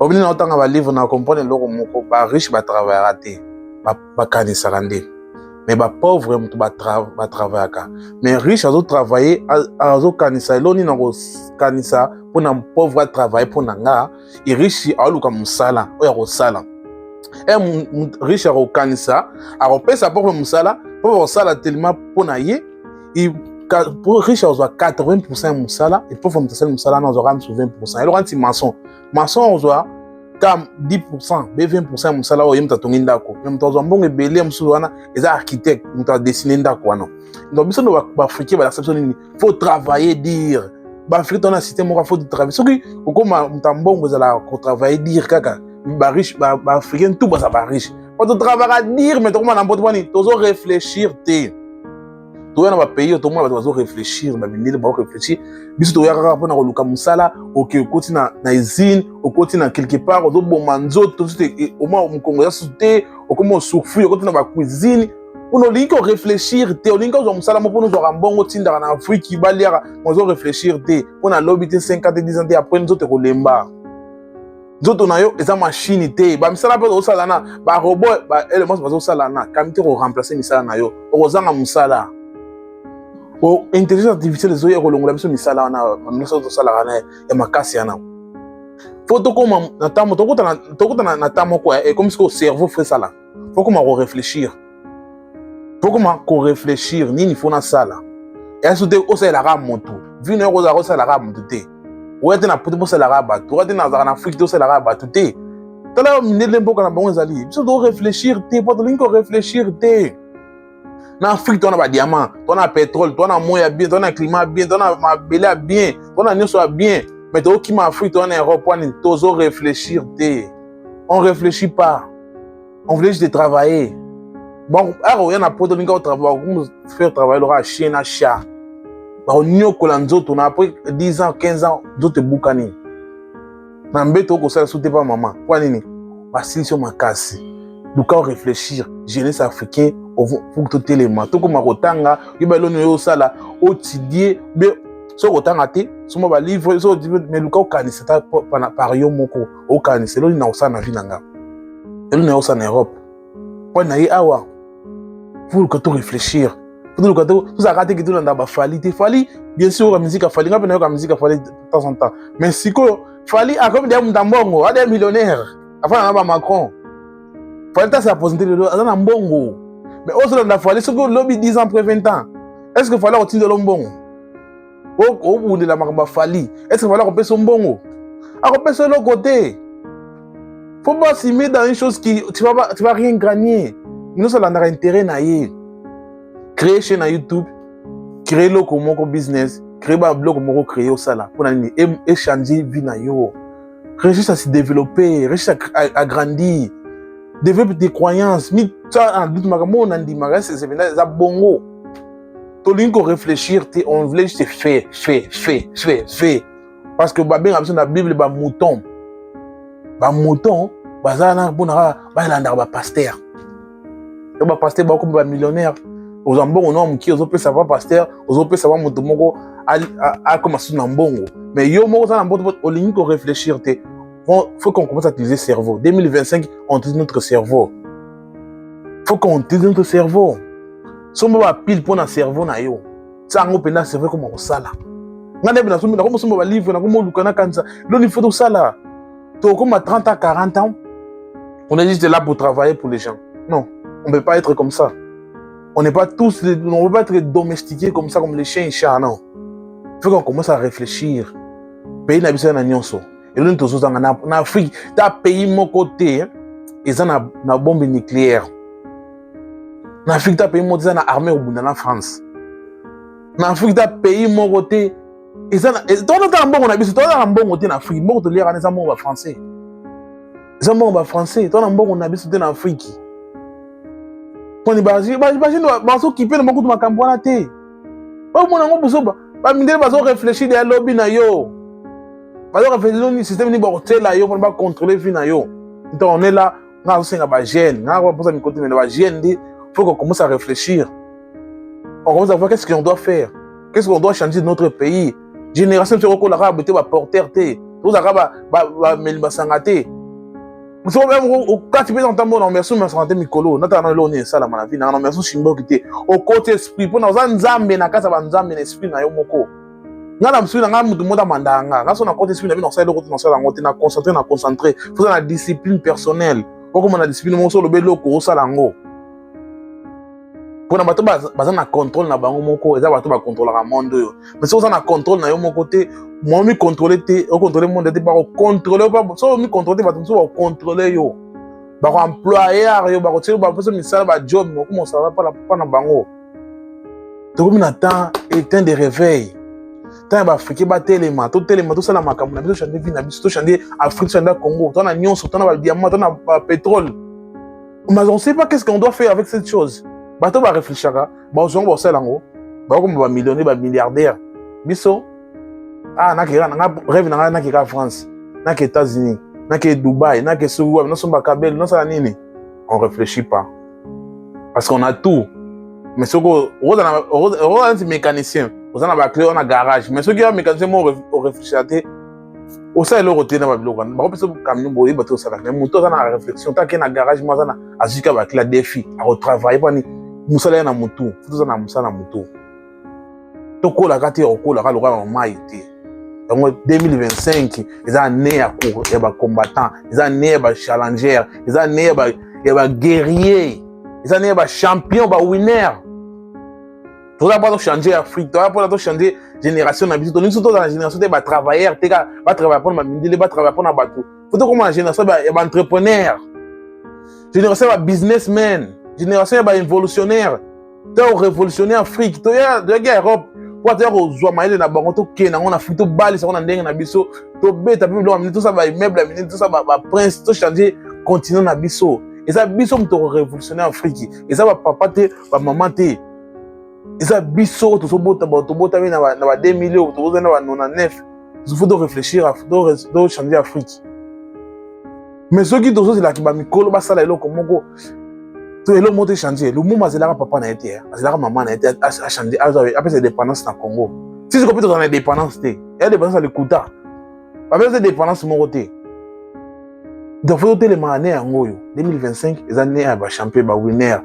Obini na otanga ba livre na comprendre eloko moko, ba riche ba travaillaka te, bakanisaka nde. Mais ba pauvre moto ba travaillaka. Mais riche azo travailler, azokanisa eloko nini akokanisa mpona pauvre a travailler mpona nga. E riche aoluka mosala oyo akosala. E riche akokanisa, akopesa pauvre mosala, pauvre akosala tellement mpona ye. Po riche azwa 80% ya mosala, e pauvre moto asali mosala wana azwaka mosusu 20%. Eloko nti maçon. Maçon ozwa ka 10% be 20% ya mosala oyo ye moto atongi ndako. Mais moto azwa mbongo ebele ya mosusu wana eza architecte, moto adessine ndako wana. Donc biso ndo baafricain balakisa biso nini? Faut travailler dur. Baafricain tona système moko, faut travailler. Soki okóma moto ya mbongo, ezalaka kotravailler dur kaka. Bariche, baafricain tout baza bariche po totravaka dur, mais tokóma na mpoto wani tozo réfléchir te. Toya na bapays oyo, tomona bato bazo réfléchir, bamindele bao réfléchir. Biso toya kaka mpona koluka mosala. Oke, okoti na usine, okoti na quelque part, ozoboma nzoto, omwa mokongo eza susu te, okoma osouffrir, okoti na bacuisine mpona olingi koréfléchir te. Olingi kozwa mosala mo mpona ozwaka mbongo, otindaka na Afriki baliaka. Ozo réfléchir te mpona lobi te, 5 ans te, 10 ans te, après nzoto ekolemba. Nzoto na yo eza machine te. Bamisala mpe ozosala na barobot, baéléments bazosala na kami te koremplace misala na yo, okozanga mosala. Intelligence artificielle ezoya kolongola biso misala wana, bamiso tosalaka na ya makasi wana. Faut tokóma na ntango, tokota na temps moko ekomi sikoyo cerveau faut esala, faut koma koréfléchir, faut koma koréfléchir nini faut nasala. Eya so te osalelaka moto vi na yo, kozala kosalelaka moto te. Oya te na poto bosalelaka bato, oya te nazalaka na Afrique te osalelaka bato te. Tala mindele, mboka na bango ezali. Biso toréfléchir te po tolingi koréfléchir te. Na Afrique toza na badiamant, toza na pétrole, toza na moi ya bien, toza na climat bien, toza na mabele ya bien, toza na nyonso ya bien, mais tokokima Afrique, toza na Europe. Wani tozo réfléchir te, on réfléchit pas, on voulait juste travailler. Bon, aka oya na poto, olingi otravailler, faire travailler lokola chien na chat, bakonyokola nzoto na après 10 ans, 15 ans, nzoto ebukani na mbeto, okosala su te. Pa mama, mpo nini basilisi yo makasi? Luka réfléchir, jeunesse africain, faut totelema, tokóma kotanga, oyeba eloni oyo osala, otidie be. Soki otanga te, soma balivre, mais luka okanisa ta par yo moko, okanisa eloni na kosala na vie na nga, eloni na osala na Europe, mpo na ye awa. Faut luka to réfléchir, faut luka tozalaka te ke tolanda baFally te. Fally, bien sûr, oyoka musique aFally, nga mpe nayoka musique aFally de temps en temps, mais sikoyo Fally akomi deya mutu mbongo, adeya millionnaire, afana na bamacron. Fally tasi aposente lelo, aza na mbongo, mais ozolanda Fally, soki olobi 10 ans après, 20 ans, est ce que Fally akotindela mbongo? Obundela makambo aFally, est ce que Fally akopesa mbongo? Akopesa eloko te. Faut pas s'y mettre dans une chose qui tu vas rien gagner. Nyonso alandaka intérêt na ye. Créer chaîne na YouTube, créer eloko moko, business, créer babiloko moko, créer, osala mpona nini? Échanger vie na yo, réussir à se développer, réussir à grandir, développer tes croyances, mitia en doute makambo oyo nandimaka, eza bongo. Tolingi koréfléchir te, on voulait juste faire, faire, faire, faire, faire, parce que babenga biso na Bible bamouton. Bamouton baza na mpona kaka balandaka bapasteur. Yo, bapasteur bakomi bamillionnaire, ozwa mbongo no mokie, ozopesa pa pasteur, ozopesa pa moto moko akoma susu na mbongo, mais yo moko oza na mbongo, olingi koréfléchir te. Faut qu'on commence à utiliser cerveau. 2025, on utilise notre cerveau, faut qu'on utilise notre cerveau. Somba bapile mpo na cerveau na yo, tia yango mpenza, cerveau ekoma kosala. Nga nde nasombi, nakomosomba balivre, nakomoluka, nakanisa loni faut tosala. Tokoma 30 ans, 40 ans, on est juste là pour travailler pour les gens. Non, on ne peut pas être comme ça. On n'est pas tous, on ne peut pas être domestiqués comme ça, comme les chiens et chats. Non, il faut qu'on commence à réfléchir. Pays na biso na nyonso eloni tozozanga na Afrique, ta pays moko te eza na bombe nucléaire na Afrique, ta pays moko te eza na armée kobunda na France na Afrique, ta pays moko te eza. Tozotala mbongo na biso, tozala mbongo te na Afrique. Mbongo toliaka wana eza mbongo bafrançais, eza mbongo bafrançais. Toza na mbongo na biso te na Afrique. Poni bajeunes bazokipe na makutu makambo wana te, bamona yango buzoba. Bamindele bazoréfléchir deya lobi na yo, bazoréfléchir noni système nini bakotiela yo mpona bacontrôle vie na yo. Donc on est là, nga azosenga bajeunes, nga mposa mikoti mene bajeunes nde faut qu'on commence à réfléchir, on commence à voir qu'est-ce qu'on doit faire, qu'est-ce qu'on doit changer de notre pays. Génération biso ekokolaka boye te, baporteur te, tozalaka bameli basanga te. Soki okati mpe ntango na merci mesaka te mikolo natala na eloko nini esalama na vie nanga na merci shimboki te. Okoti esprit mpona oza nzambe na kati ya banzambe na esprit na yo moko. Nga na esprit na nga, motu moko amandaka nga. Nga so nakoti esprit na bino, nasala eloko te, nasala yango te, na concentré, na concentré. Foza na discipline personnelle, okoma na discipline moko. So olobi eloko, osala yango. Mpona bato baza na contrôle na bango moko, eza bato bakontrolaka monde oyo. Mais soki oza na contrôle na yo moko te, mo omicontrôle te, ocontrôle monde te, bakocontrôle. So omicontrôle te, bato mosusu bakocontrôle yo, bakoemployer yo, bakotia, bapesa misala, bajob, okoma osala mpa na bango. Tokomi na temps et temps de réveil, temps ya baafricain batelema. Totelema, tosala makambo na biso, tochange vie na biso, tochange Afrique, tochange Congo. Toza na nyonso, toza na badiamant, toza na bapétrole, mais on sait pas qu'est-ce qu'on doit faire avec cette chose. Bato baréfléchaka, bazwango, basala yango, bakokoma bamillionnaire, bamilliardaire. Biso, ah, nakeka nanga rêve na ngai, nakeka France, nake États-Unis, nake Dubai, nake soki wapi, nasomba kabele, nasala nini. On réfléchit pas parce qu'on a tout. Mais soki oza neti mécanicien, oza na baclé wana garage, mais soki ya mécanicien mo oréfléchira te, osala eloko te na babiloko wana, bakopesa camion, boyeba te osala. Mais moto aza na réflexion, take na garage mo, aza na azwika baclé ya défi, akotravaille mpani mosala ye na motu. Faut toza na mosala na motu, tokolaka te, okolaka lokola mai te. Yango 2025 eza année ya bacombattant, eza année ya bachallenger, eza année ya baguerrier, eza année ya bachampion, bawinner. Toza mpona tochange Afrique, toza mpona tochange génération na biso. Tolingi so tozala na génération te batravailleur te, kaka batravaille mpona bamindele, batravaille mpona bato. Faut tokóma na génération ya baentrepreneur, génération ya babusinessman, génération ya barévolutionnaire, to révolutionnaire Afrique. Toyaki ya Europe po toya kozwa mayele na bango, tokende yango na Afrique, tobalisa yango na ndenge na biso, tobeta mpe biloko ya minene, tosala baimmeuble ya minene, tosala baprince, tochange continent na biso. Eza biso moto korévolutionnaire Afrique, eza bapapa te, bamama te, eza biso oyo tozobota. Tobotami na ba 2000 oyo tobotami na ba 99. Faut toréfléchir, tochange Afrique. Mais soki tozozelaki bamikolo basala eloko moko, to eloko moko tochange. Lumumba azelaka papa na ye te, azelaka mama na ye te achange, apesa indépendance na Congo. Sisi mpe tozala na indépendance te, eya indépendance ya likuta, bapesa indépendance moko te. Donc faut totelemaka. Ne yango oyo 2025 eza année ya bachampion, bawinner.